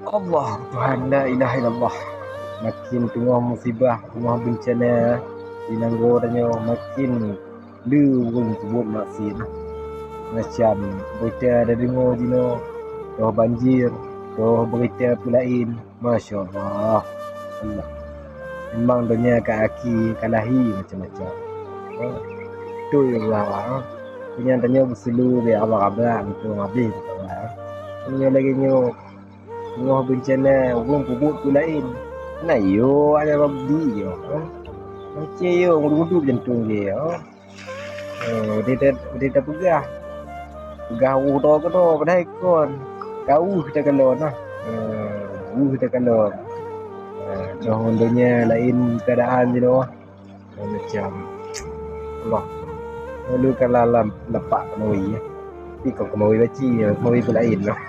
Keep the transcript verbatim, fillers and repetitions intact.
Allah, Tuhan, la ilaha illallah. Makin teungoh musibah, teungoh beuncana di nanggroe tanyoe, makin le ureuëng peubuet maksiet. Macam beurita tadeungoe jinoe, toh banjir, toh beurita peulaén. Masya Allah. Allah. Memang donya ka akhé, ka lahé macam-macam. Ha? Beutôi Allah. Donya tanyoe beuseuleu bak Allah Taala, beutôi habéh Allah. Donya lagée nyoe, teungoh beuncana, ureuëng peubuet peulaén. Na yo, ada bak budi yo. Ha? Macam yo, meudup-dup jantong jih yo. Oh, udeb ta-, udeb tapeugah. Peugah ueh droe keudroe, padahai kon. Ka ueh takalon nah. Eh, ueh takalon. Eh, nyoe donya laén keuadaan jinoe. Eh, macam Allah. Lalu kalau lam lapak keumawi, ya. Tapi kon keumawi baci, ya, keumawi peulaén lah.